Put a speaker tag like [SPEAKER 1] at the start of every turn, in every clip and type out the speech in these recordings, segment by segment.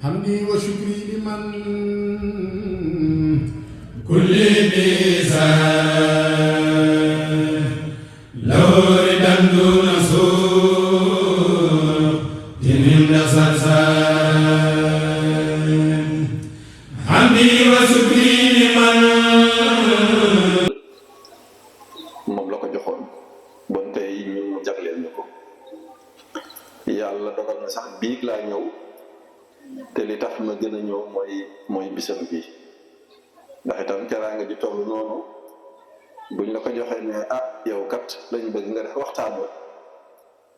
[SPEAKER 1] حمدي وشكري لمن
[SPEAKER 2] كل ميزان لو ردا دون سوء من سلسال حمدي وشكري لمن
[SPEAKER 3] moom la ko joxoon bon tey ñu mu jagleel ñu ko yàlla dogal na sax biig laa ñëw te li tax ma gën a ñëw mooy bisam bi ndax itam teraanga ji toll noonu buñ la ko joxee ne yow kat lañ bëgg nga def waxtaan wa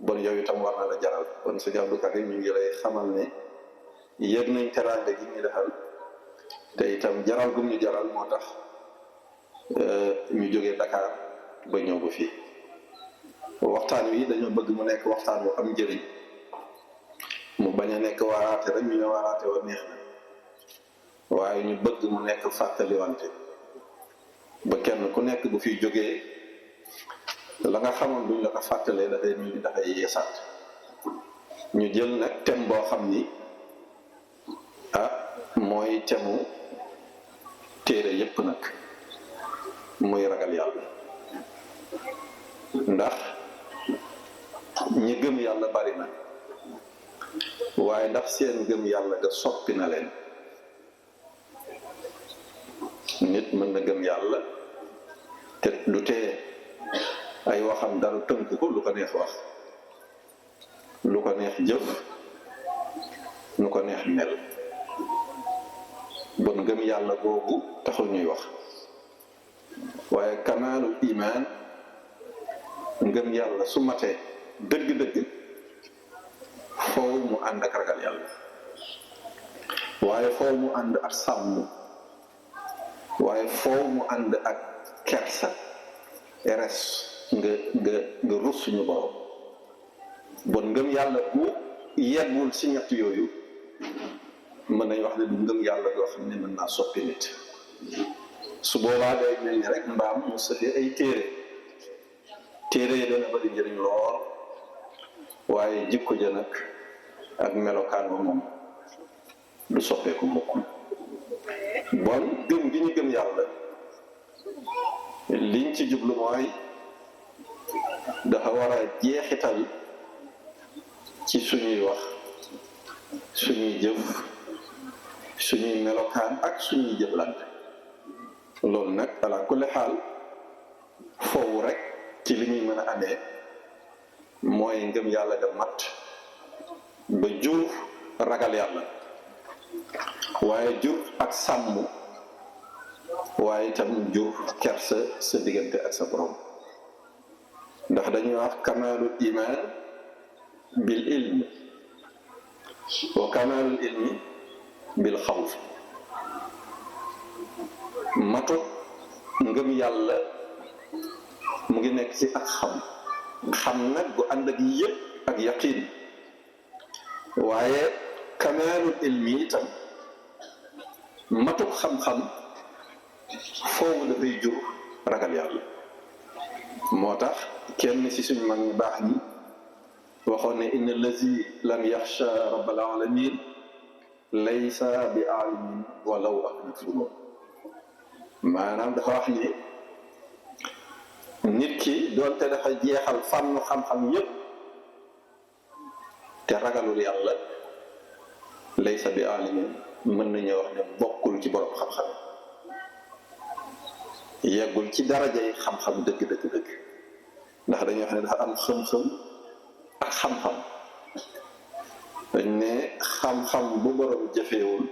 [SPEAKER 3] bon yow itam war na la jaral kon sëñ Abdou Karim ñu ngi lay xamal ne yëg nañ teraanga gi ñu defal te itam jaral gum ñu jaral moo tax ñu jógee Dakar ba ñëw ba fii waxtaan wi dañoo bëgg mu nekk waxtaan wu am njëriñ mu bañ a nekk waaraate rek ñu ne waaraate wa neex na waaye ñu bëgg mu nekk fàttaliwante ba kenn ku nekk bu fiy jógee la nga xamoon duñ la ko fàttalee dafay yeesaat ñu jël nag thème boo xam ni mooy thème téere yépp nag muy ragal yàlla ndax ñi gëm yàlla bari na waaye ndax seen gëm yàlla ga soppi na leen nit mën na gëm yàlla te du tee ay waxam dara tënk ko lu ko neex wax lu ko neex jëf lu ko neex mel bon gëm yàlla googu taxul ñuy wax waaye kamaalul imaan ngëm yàlla su matee dëgg-dëgg foofu mu ànd ak ragal yàlla waaye foofu mu ànd ak sàmm waaye foofu mu ànd ak kersa res nga rus suñu borom bon ngëm yàlla bu yeggul si ñett yooyu mën nañ wax ne du ngëm yàlla goo xam ne mën naa soppi nit su boobaa day mel ni rek mbaam mu sëfee ay téere yi dana bari njëriñ lool waaye jikko ja nag ak melokaan ba moom du soppeeku mukk bon gëm gi ñu gëm yàlla liñ ci jublu mooy dafa war a jeexital ci suñuy wax suñuy jëf suñuy melokaan ak suñuy jëflante loolu nag ala kulli xaal foofu rek ci li ñuy mën a amee mooy ngëm yàlla ga mat ba jur ragal yàlla waaye jur ak sàmm waaye itam jur kersa sa diggante ak sa borom ndax dañuy wax kamaalul iman bil ilmi wa kamaalul ilmi bil xawf matu ngëm yàlla mu ngi nekk ci ak xam nag bu ànd ak yëpp ak yaqiin waaye kamaalul ilmi itam matuk xam-xam foofu dafay jur ragal yàlla moo tax kenn ci suñu mag ñu baax ñi waxoon ne inna allazi lam yaxsha rabbal alamin laysa bi alimin walaw aknat funoon maanaam dafa wax ni nit ki doonte dafa jeexal fànn xam-xam yépp te ragalul yàlla laysa bi alimin mën nañu wax ne bokkul ci borom xam-xam yeggul ci darajay xam-xam dëgg ndax dañuy wax ne dafa am xam-xam ak xam-xam dañ ne xam-xam bu borom jëfewul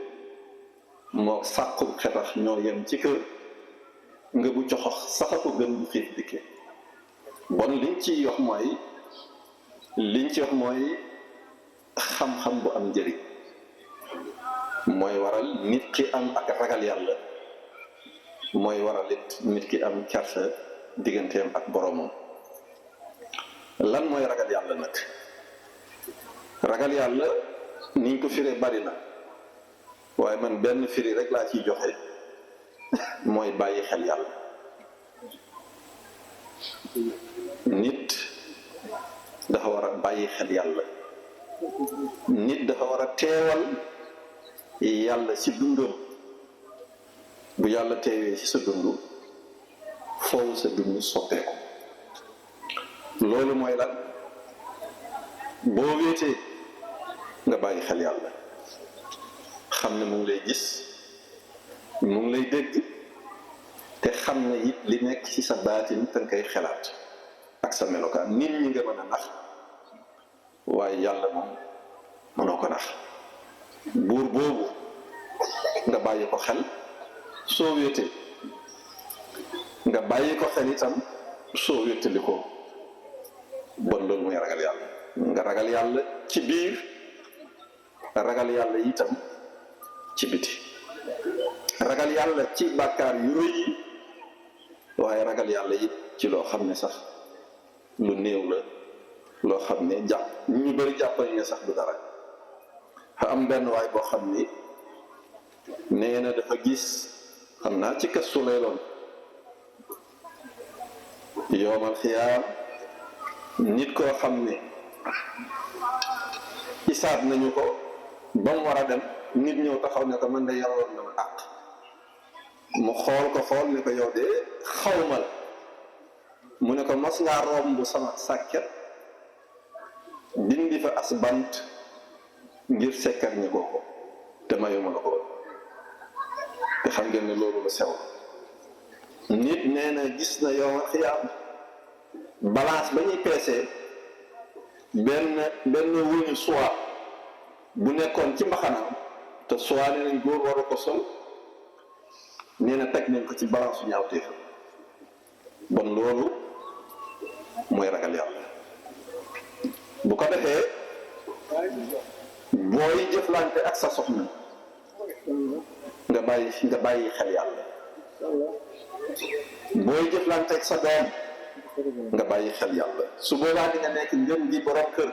[SPEAKER 3] moo sàqub xetax ñoo yem ci kër nga bu coxox saxa ko gën bu xiif dikke bon liñ ci wax mooy xam-xam bu am njëriñ mooy waral nit ki am ak ragal yàlla mooy waral it nit ki am kersa digganteem ak boromam lan mooy ragal yàlla nag ragal yàlla niñ ko firee bari na waaye man benn firi rek laa ciy joxe mooy bàyyi xel yàlla nit dafa war a bàyyi xel yàlla nit dafa war a teewal yàlla ci dundam bu yàlla teewee ci sa dund foofu sa dund soppeeku. loolu mooy lan? boo wéetee nga bàyyi xel yàlla, xam ne mu ngi lay gis, mu ngi lay dégg, te xam ne it li nekk ci sa baatin te nga koy xelaat ak sa melokaan. nit ñi nga mën a nax waaye yàlla moom mënoo ko nax. buur boobu nga bàyyi ko xel soo wéetee, nga bàyyi ko xel itam soo wéetali ko. bon loolu mooy ragal yàlla. nga ragal yàlla ci biir, ragal yàlla itam ci biti. ragal yàlla ci bàkkaar yu rëy yi, waaye ragal yàlla it ci loo xam ne sax lu néew la, loo xam ne jàpp ñu bari jàppal ne sax du dara. am benn waay boo xam ni nee na dafa gis, xam naa ci këstu lay doon, yoomal xiyaam nit koo xam ne isaab nañu ko ba mu war a dem, nit ñëw taxaw ne ko man de yoroon na ma àq. mu xool ko xool ne ko yow de xawma la. mu ne ko mas ngaa romb sama sàkket dindi fa as bant ngir sekkar ñi ko te mayuma la ko. te xam ngeen ne loolu la sew. nit nee na gis na yow xiyaam balance ba ñuy peesee benn wëñu soie bu nekkoon ci mbaxanaam, te soie nee nañ góor waru ko sol, nee na teg nañ ko ci balance su ñaawteef. bon loolu mooy ragal yàlla. bu ko defee booy jëflante ak sa soxna nga bàyyi xel yàlla. booy jëflante ak sa doom nga bàyyi xel yàlla. su boobaa di nga nekk ngën gi borom kër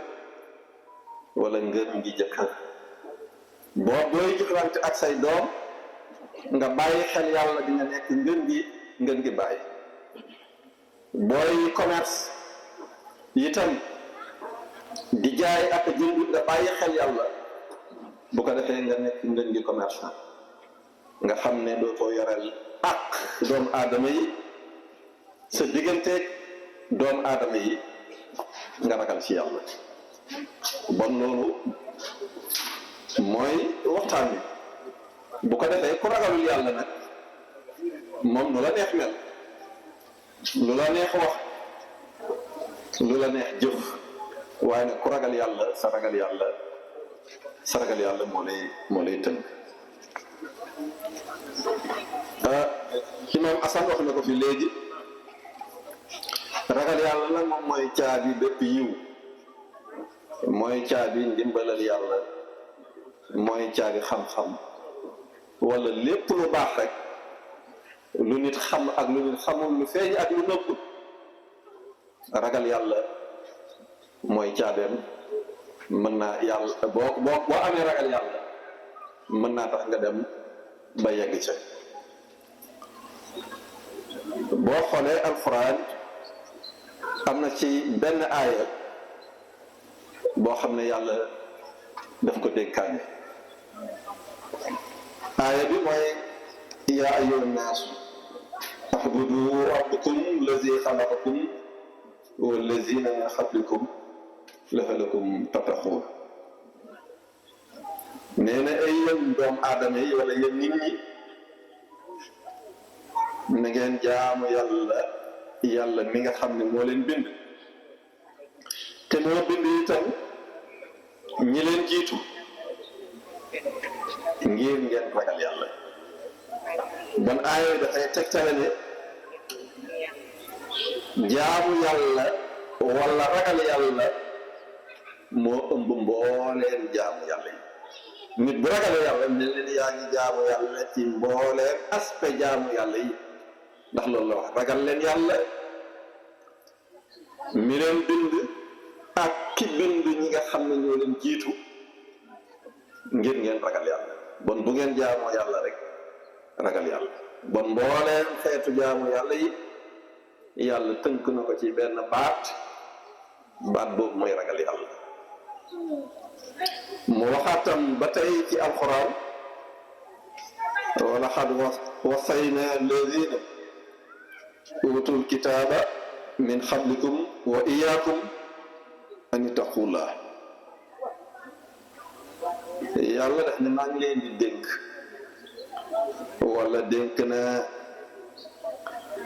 [SPEAKER 3] wala ngën gi jëkkër. booy jëflante ak say doom nga bàyyi xel yàlla, di nga nekk ngën gi bàyyi. booy commerce itam di jaay ak jënd nga bàyyi xel yàlla. bu ko defee nga nekk ngën gi commerçant, nga xam ne dootoo yoreel ak doomu aadama yi, sa digganteeg doomu aadama yi nga ragal ci yàlla. bon loolu mooy waxtaan wi. bu ko defee ku ragalul yàlla nag moom nu la neex mel, lu la neex wax, lu la neex jëf, waaye nag ku ragal yàlla sa ragal yàlla moo lay tënk. Imam Asan wax na ko fi léegi, ragal yàlla nag moom mooy caabi bépp yiw, mooy caabi ndimbalal yàlla, mooy caabi xam-xam, wala lépp lu baax rek, lu nit xam ak lu nit xamul, lu feeñ ak lu nëbb. ragal yàlla mooy caabeem. mën naa yàlla boo amee ragal yàlla mën naa tax nga dem ba yegg ca. boo xoolee alxuraan am na ci benn aaya boo xam ne yàlla daf ko dénkaane. aaya bi mooy yaa ayyuhan naas u'budu rabbakum allazi xalaqakum wallazina min qablikum la'allakum tattaqun. nee na ay yéen doomu aadama yi wala yéen nit ñi, na ngeen jaamu yàlla mi nga xam ne moo leen bind, te moo bind itam ñi leen jiitu, ngir ngeen ragal yàlla. bon aaya dafay tegtale ne jaamu yàlla wala ragal yàlla moo ëmb mbooleen jaamu yàlla yi. nit bu ragalee yàlla mel ni yaa ngi jaamu yàlla ci mbooleen aspect jaamu yàlla yi. ndax loolu la wax, ragal leen yàlla mi leen bind ak ki bind ñi nga xam ne ñoo leen jiitu, ngir ngeen ragal yàlla. bon bu ngeen jaamoo yàlla rek ragal yàlla. bon mbooleen xeetu jaamu yàlla yi yàlla tënk na ko ci benn baat boobu mooy ragal yàlla. mu waxaatam ba tey ci alxuraan wa laqad wassayna alladina utul kitaaba min qablikum wa iyaakum an ittaqullah. yàlla def ne maa ngi leen di dénk wala dénk na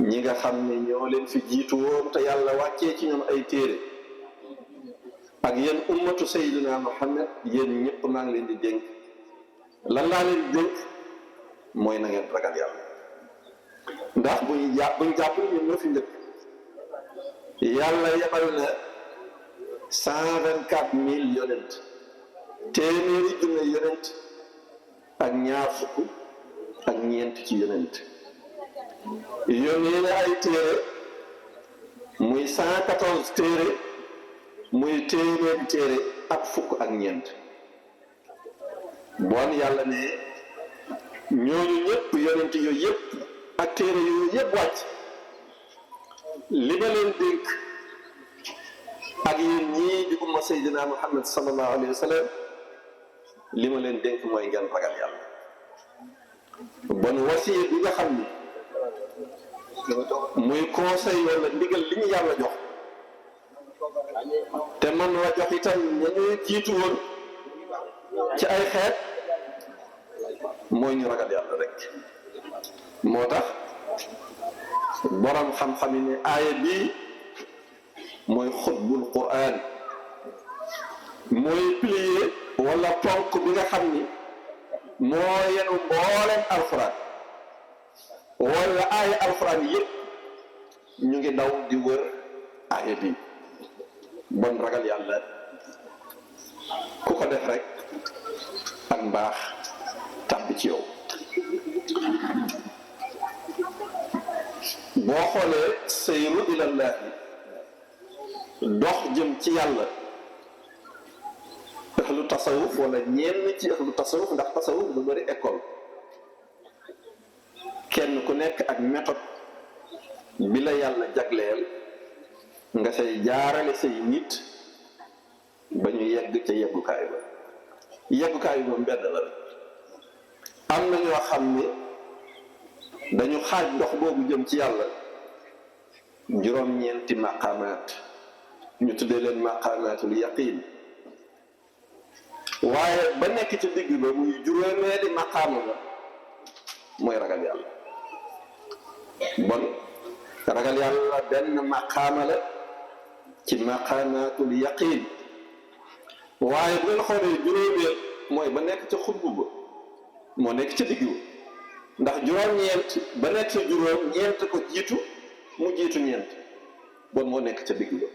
[SPEAKER 3] ñi nga xam ne ñoo leen fi jiitu woon te yàlla wàccee ci ñoom ay téere ak yéen ummatu sayyidina Muhammad, yéen ñëpp maa ngi leen di dénk lan laa leen di dénk mooy na ngeen ragal yàlla. ndax buñ jàpp ñun ñoo fi njëkk. yàlla yebal na 124,000 yonent, téeméeri junne yonent ak ñaar fukk ak ñeent ci yonent. yónnee na ay téere muy 114 téere muy téeméeri téere ak fukk ak ñeent. bon yàlla ne ñooñu ñëpp yonent yooyu yëpp ak téere yooyu yëpp wàcc, li ma leen dénk ak yéen ñii di umma Seydina Muhammad sallallahu alayhi wa sallam, li ma leen dénk mooy ngeen ragal yàlla. bon wasiya bi nga xam ni muy conseil wala ndigal li ñu yàlla jox te man la jox itam ña ñuy jiitu woon ci ay xeet, mooy ñu ragal yàlla rek. moo tax borom xam-xam yi ne aaya bii mooy xutbul Qur'an, mooy pilier wala ponk bi nga xam ni moo yenu mbooleem alxuraan, wala aaya alxuraan yëpp ñu ngi daw di wër aaya bii. bon ragal yàlla ku ko def rek ak mbaax tàbbi ci yow. boo xoolee sayru ilallahi, dox jëm ci yàlla, ahlu tasawuf wala ñenn ci ahlu tasawuf, ndax tasawuf lu bari école, kenn ku nekk ak méthode bi la yàlla jagleel nga say jaarale say nit ba ñu yegg ca yeggukaay ba. yeggukaay bi moom mbedd la rek. am na ñoo xam ne dañu xaaj ndox boobu jëm ci yàlla juróom-ñeenti maqaamaat, ñu tuddee leen maqaamaatul yaqiin. waaye ba nekk ci digg ba muy juróomeeli maqaama la mooy ragal yàlla. bon ragal yàlla benn maqaama la ci maqaamaatul yaqiin. waaye bu ngeen xoolee juróomeel mooy ba nekk ca xutbu ba, moo nekk ca digg ba. ndax juróom-ñeent ba nekk ca juróom, ñeent ko jiitu mu jiitu ñeent, bon moo nekk ca digg ba.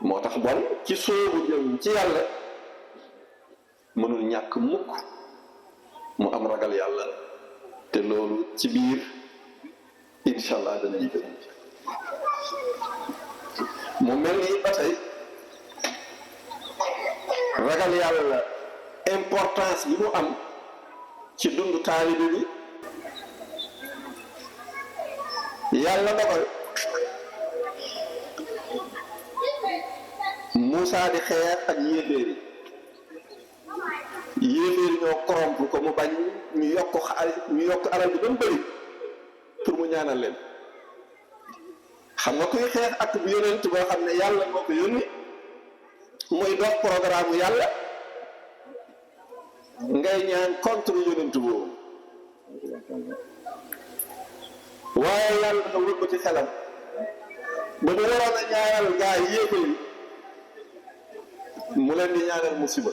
[SPEAKER 3] moo tax bon ci sóobu jëm ci yàlla mënul ñàkk mukk mu am ragal yàlla, te loolu ci biir incha allah danañu gën. mu mel ni ba tey ragal yàlla importance bi mu am ci dundu taalibe bi. yàlla dogal Muusaa di xeex ak yéeféeri ñoo corrompre ko mu bañ ñu yokk alal bi ba mu bëri pour mu ñaanal leen. xam nga kuy xeex ak bu yonent boo xam ne yàlla moo ko yónni muy dox programme yàlla, ngay ñaan contre yonent boobu. waaye yàlla dafa wëlbati xelam ba mu waroon a ñaanal gaa yi yéeféeri mu leen di ñaanal musiba.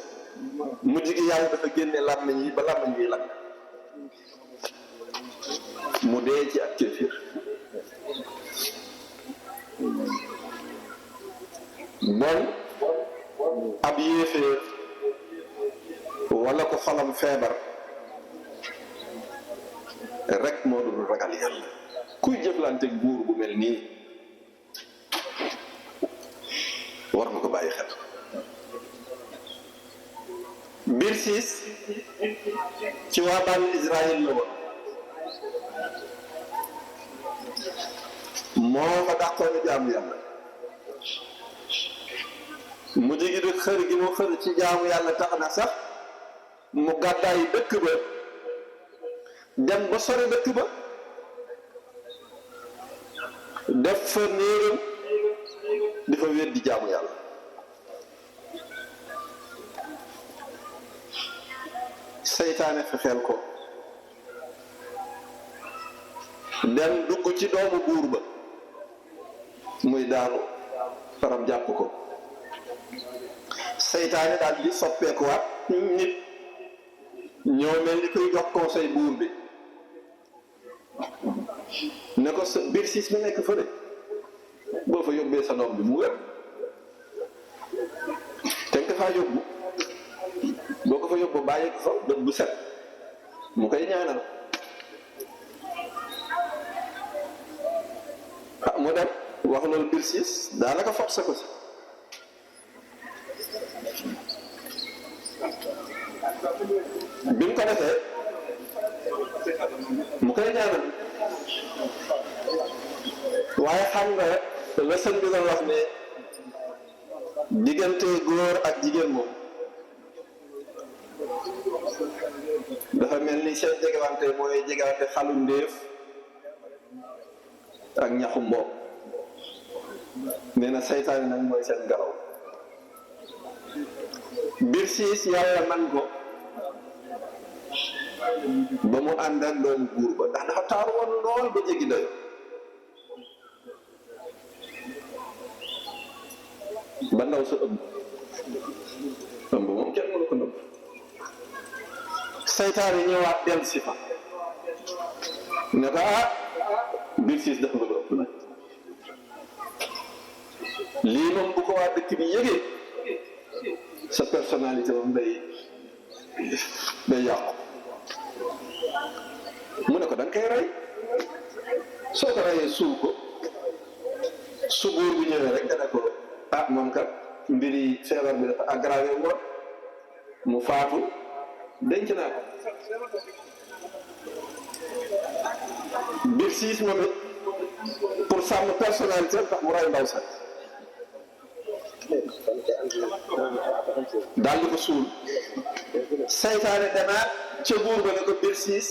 [SPEAKER 3] mujj gi yàlla dafa génne làmmiñ yi ba làmmiñ yi lakk, mu dee ci ak kéefir. bon ab yéeféer wala ko xolam feebar rek moo dul ragal yàlla. kuy jëflanteeg buur bu mel nii war nga ko bàyyi xel. mbir siis ci waa bani Israël la woon, moo fa dàqoon a jaamu yàlla. mu jigi di xër gi mu xër ci jaamu yàlla tax na sax mu gàddaay dëkk ba dem ba sori dëkk ba def fa néegam di fa wéet di jaamu yàlla. seytaane fexeel ko dem dugg ci doomu buur ba muy daanu faram jàpp ko. seytaane daal di soppeekuwaat nit ñoo mel ni koy jox conseil buur bi ne ko sa biir siis mi nekk fële boo fa yóbbee sa doom bi mu wér te nga faa yóbbu boo ko fa yóbbu bàyyi ko fa bët bu set mu koy ñaanal. mu dem wax loolu biir siis daanaka forcé ko si bi mu ko defee mu koy ñaanal. waaye xam nga la sëñ bi doon wax ne diggante góor ak jigéen moom dafa mel ni seen jegewante mooy jegewante xalu ndéef ak ñaxu mboom. nee na seytaane nag mooy seen garaw. biir siis yàlla man ko ba mu ànd ak doomu buur ba ndax dafa taaru woon lool ba jéggi dayo. ba ndaw sa ëmb moom kenn mënu ko nëbb. seytaane ñëwaat del si fa ne ko biir siis def nga lu ëpp nag lii moom bu ko waa dëkk bi yëgee sa personnalité moom day yàqu. mu ne ko da nga koy rey soo ko reyee suul ko su buur bu ñëwee rek nga ne ko moom kat mbiri feebar bi dafa aggravé woon mu faatu denc naa ko. biir siis moom it pour sàmm personnalité tax mu rey ndaw sax daal di ko suul. seytaane demaat ca buur ba ne ko biir siis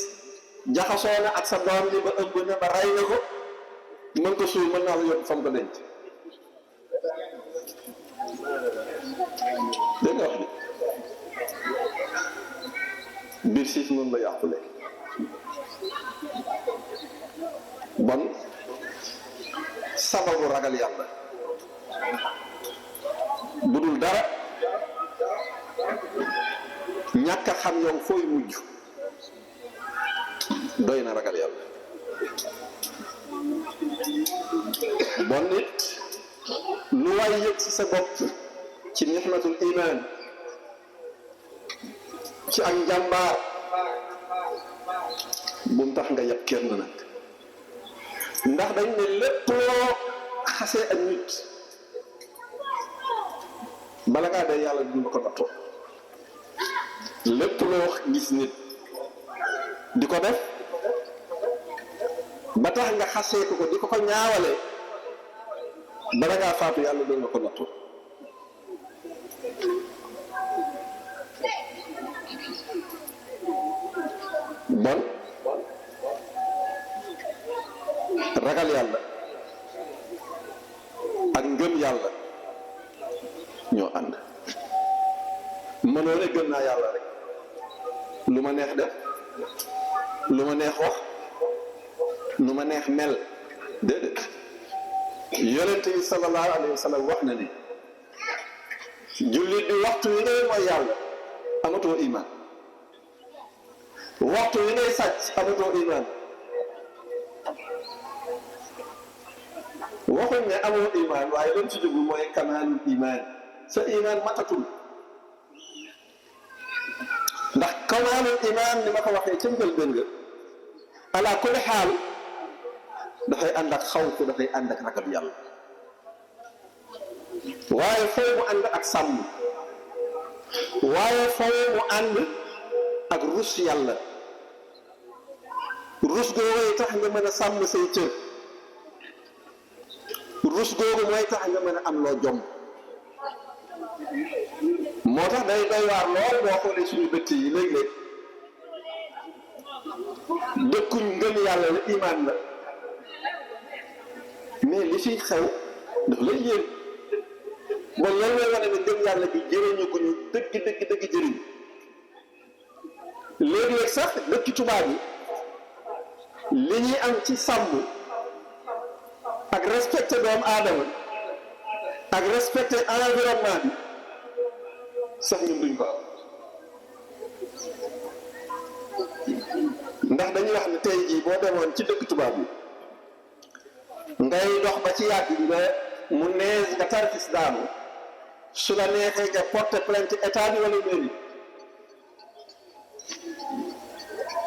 [SPEAKER 3] jaxasoo na ak sa doom li ba ëmb na ba rey na ko mën ko suul mën naa ko yóbbu fam ko denc. dégg nga wax ni biir siis moom la yàqule. bon sababu ragal yàlla bu dul dara ñàkk a xam yow fooy mujj doy na ragal yàlla. bon nit lu waay yëg ci sa bopp ci nixmatul iman ci ak njàmbaar bu mu tax nga yab kenn nag ndax dañ ne lépp loo xasee ak nit bala ngaa dee yàlla dina ko nattoo. lépp loo gis nit di ko def ba tax nga xasee ko di ko ñaawale bala ngaa faatu yàlla dina ko nattoo. bon ragal yàlla ak ngëm yàlla ñoo ànd. mënoo ne gëm naa yàlla rek lu ma neex def lu ma neex wax lu ma neex mel déedéet. yonent bi sallallahu alayhi wa sallam wax na ni jullit bi waxtu wi ngay mooy yàlla amatoo iman, waxtu wi ngay sàcc amatoo iman. waxuñ ne amoo iman waaye doon ci jublu mooy kamaalul iman, sa iman matatul. ndax kamaalul iman ni ma ko waxee ca njëlbéen nga ala kulli xaal dafay ànd ak xawfu, dafay ànd ak ragal yàlla, waaye fooy mu ànd ak sàmm, waaye fooy mu ànd ak rus yàlla. rus googu tax nga mën a sàmm say cër, rus googu mooy tax nga mën a am loo jom. moo tax day doy waar lool boo xoolee suñu dëkk yi léeg-léeg dëkkuñ ngëm yàlla la imaan la mais li fiy xew daf lay yéen bon loolu mooy wane ne ngëm yàlla bi jëriñu ko ñu dëgg jëriñ léeg-léeg sax dëkki tubaab yi li ñuy am ci sàmm ak respecté doomu aadama ak respecté environnement bi sax ñun duñ ko am ndax dañuy wax ne tey jii boo demoon ci dëkk tubaab bi ngay dox ba ci yàgg nga mu nees nga tarkis daanu su la neexee nga porter plainte état bi wala mairie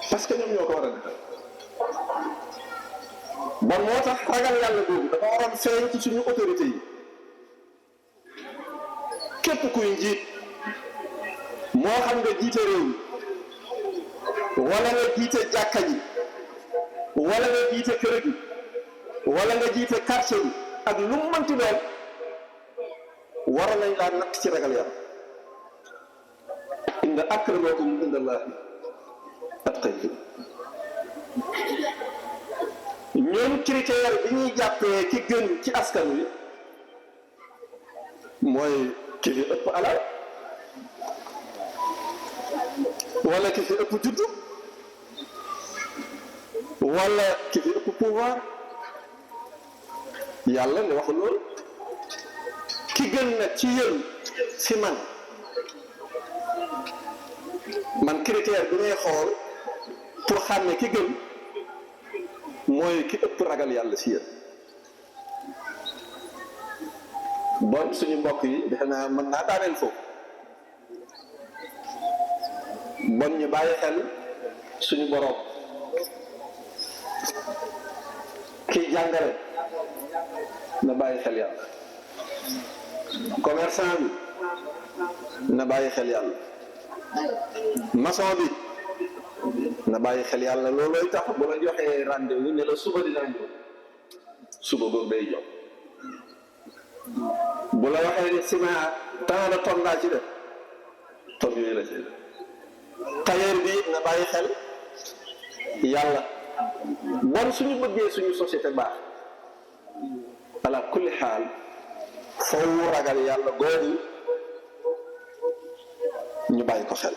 [SPEAKER 3] parce que ñoom ñoo ko war a defal bon moo tax ragal yàlla boobu dafa waroon feeñ ci suñu autorité yi képp kuy njiit moo xam nga jiite réew mi wala nga jiite jàkka ji wala nga jiite kër gi wala nga jiite quartier bi ak lu mu mënti doon war nañ laa natt ci ragal yàlla inna akramakum indallahi atqakum ñoom critère bi ñuy jàppee ki gën ci askan wi mooy ki fi ëpp alal wala ki fi ëpp juddu wala ki fi ëpp pouvoir yàlla ne waxu loolu ki gën nag ci yéen fi man critère bi ngay xool pour xam ne ki gën mooy ki ëpp ragal yàlla si yéen bon suñu mbokk yi defe naa mën naa daaneel foofu bon ñu bàyyi xel suñu borom kiy jàngale na bàyyi xel yàlla commerçant bi na bàyyi xel yàlla maçon bi na bàyyi xel yàlla loolooy tax bu la joxee rendez-vous ne la suba dinaa ñëw suba boobu day jox bu la waxee ne ciment tant de tonne laa ci def tonne yooyu la ci def tailleur bi na bàyyi xel yàlla bon suñu bëggee suñu société baax ala kulli xaal foofu ragal yàlla googu ñu bàyyi ko xel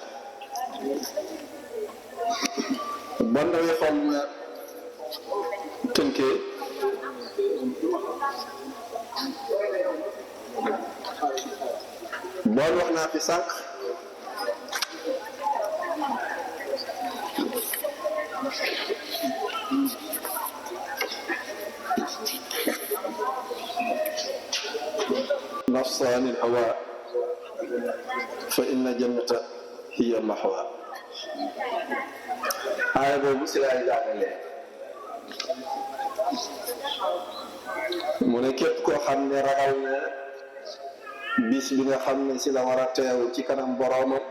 [SPEAKER 3] bon dangay xool na tënkee bon wax naa fi sànq nafsani alhawa fa inna jannata hiya mahwa aaya boobu si laay jàngalee mu ne képp koo xam ne ragal na bis bi nga xam ne si la war a teew ci kanam boroomam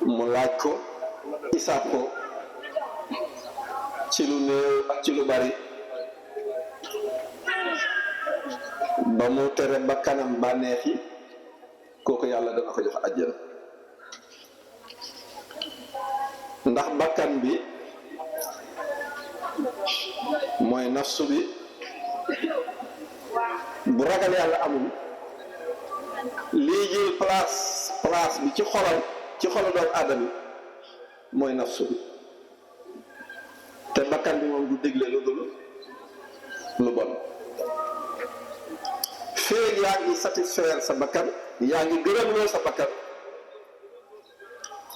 [SPEAKER 3] mu laaj ko isaab ko ci lu néew ak ci lu bari ba mu tere ba kanam bànneex yi kooku yàlla dana ko jox àjjana ndax bakkan bi mooy nafsu bi bu ragal yàlla amul lii jël place bi ci xolu doomu aadama mooy nafsu bi te bakkan bi moom du dégle lu dul lu bon feeg yaa ngi satisfaire sa bakkan yaa ngi gërëm loo sa bakkan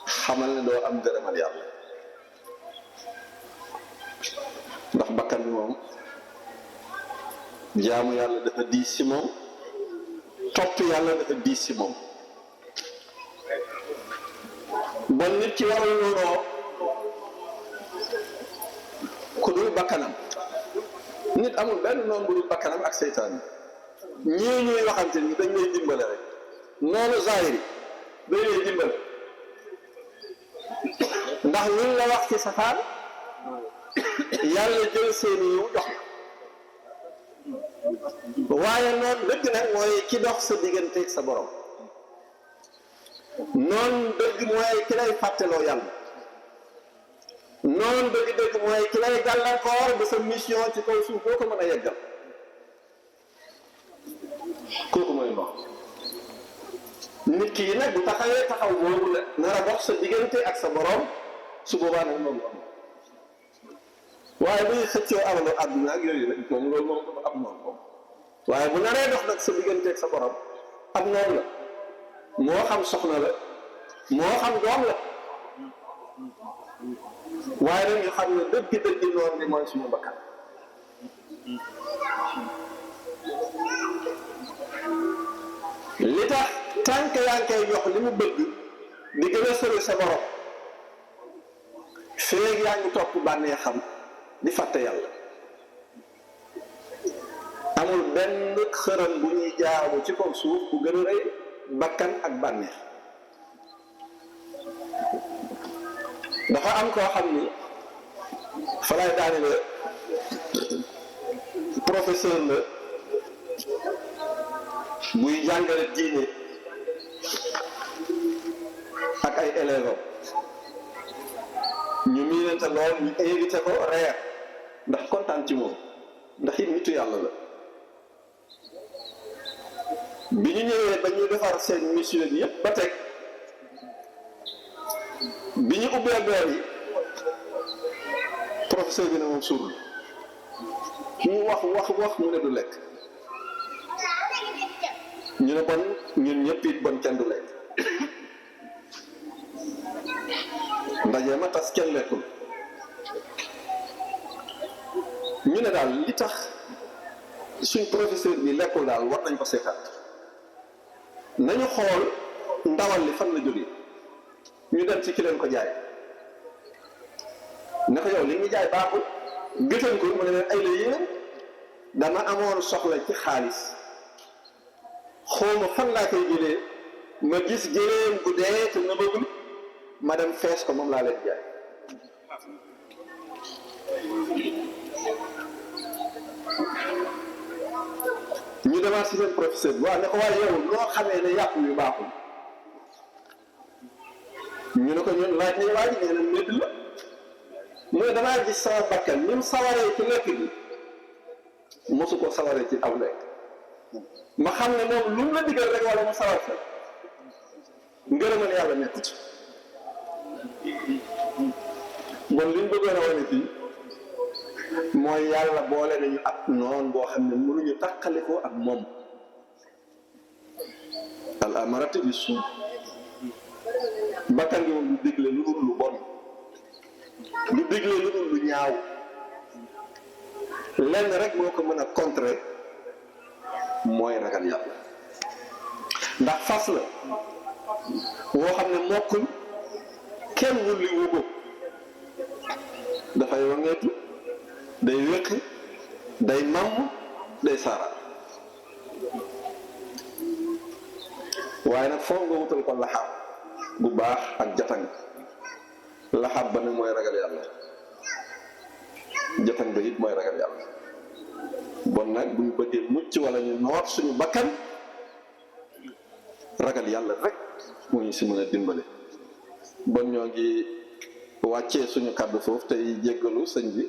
[SPEAKER 3] xamal ne doo am gërëmal yàlla ndax bakkan bi moom jaamu yàlla dafa diis ci moom topp yàlla dafa diis ci moom bon nit ci warul noonoo ku dul bakkanam nit amul benn noon bu dul bakkanam ak seytaan ñii ñuy waxante ni dañ lay dimbale rek noonu zahiri dañ lay dimbale ndax luñ la wax ci safaan yàlla jël seeni yiw jox waaye noonu dëgg nag mooy ki dox sa digganteeg sa borom noonu dëgg mooy ki lay fàtteloo yàlla noonu dëgg-dëgg mooy ki lay gàllankoor ba sa mission ci kaw suuf boo ko mën a yeggal kooku mooy noonu. nit ki nag bu taxawee taxaw boobu nag nar a dox sa diggante ak sa borom su boobaa nag moom waaye buy xëccoo alalu àdduna ak yooyu nag moom loolu moom am noonu moom waaye bu naree dox nag sa diggante ak sa borom am noonu la moo xam soxna la moo xam doom la waaye nag ñu xam ne dëgg-dëgg noonu bi mooy suñu bakkan li tax tànk yaa ngi koy jox li mu bëgg di gën a sori sa borom feeg yaa ngi topp bànnee xam di fàtte yàlla amul benn xërëm bu ñuy jaamu ci kaw suuf bu gën a rëy bakkan ak bànneex dafa am koo xam ni fa lay daane la professeur la buy jàngale diine ak ay élèves ñu miinante lool ñu invité ko reer ndax kontaan ci moom ndax it nitu yàlla la bi ñu ñëwee ba ñu defar seen mission bi yëpp ba teg bi ñu ubbee door yi professeur bi ne moom suur mu wax mu ne du lekk ñu ne bon ñun ñëpp it bon kenn du lekk ndaje ma tas kenn lekkul ñu ne daal li tax suñ professeur bi lekkul daal war nañ ko seetaat nañu xool ndawal li fan la jógee ñu dem ci ki leen ko jaay ne ko yow li ñu jaay baaxul gëtan ko mu ne leen ay la yéen dama amoon soxla ci xaalis xawma fan laa koy jëlee ma gis jëleen bu dee te na bëggul ma dem fees ko moom laa leen jaay ñu demaat si seen professeur bi waaw ne ko waaye yow loo xamee ne yàpp yu baaxul ñu ne ko ñun laaj nañ waa ji nee na médd la mu ne damaa gis sama bakkan ni mu sawaree ci lekk bi mosu ko sawaree ci aw lekk ma xam ne moom lu mu la digal rek wala mu sawar sa ngërëmal yàlla nekku ci bon li ñu bëggoon a wane fii mooy yàlla boole nañu ak noon boo xam ne mënuñu tàqalikoo ak moom al amarati bi suu bakkan bi moom du digle lu dul lu bon du digle lu dul lu ñaaw lenn rek moo ko mën a contrer mooy ragal yàlla ndax fas la woo xam ne mokkul kenn wulli wu ko dafay wangeetu day wéq day màmm day saara waaye nag foog nga wutal ko laxaab bu baax ak jatang laxaab ba ne mooy ragal yàlla jatang ba it mooy ragal yàlla bon nag bu ñu bëggee mucc wala ñu noot suñu bakkan ragal yàlla rek moo ñu si mën a dimbale bon ñoo ngi wàccee suñu kàddu foofu tey jéggalu sëñ bi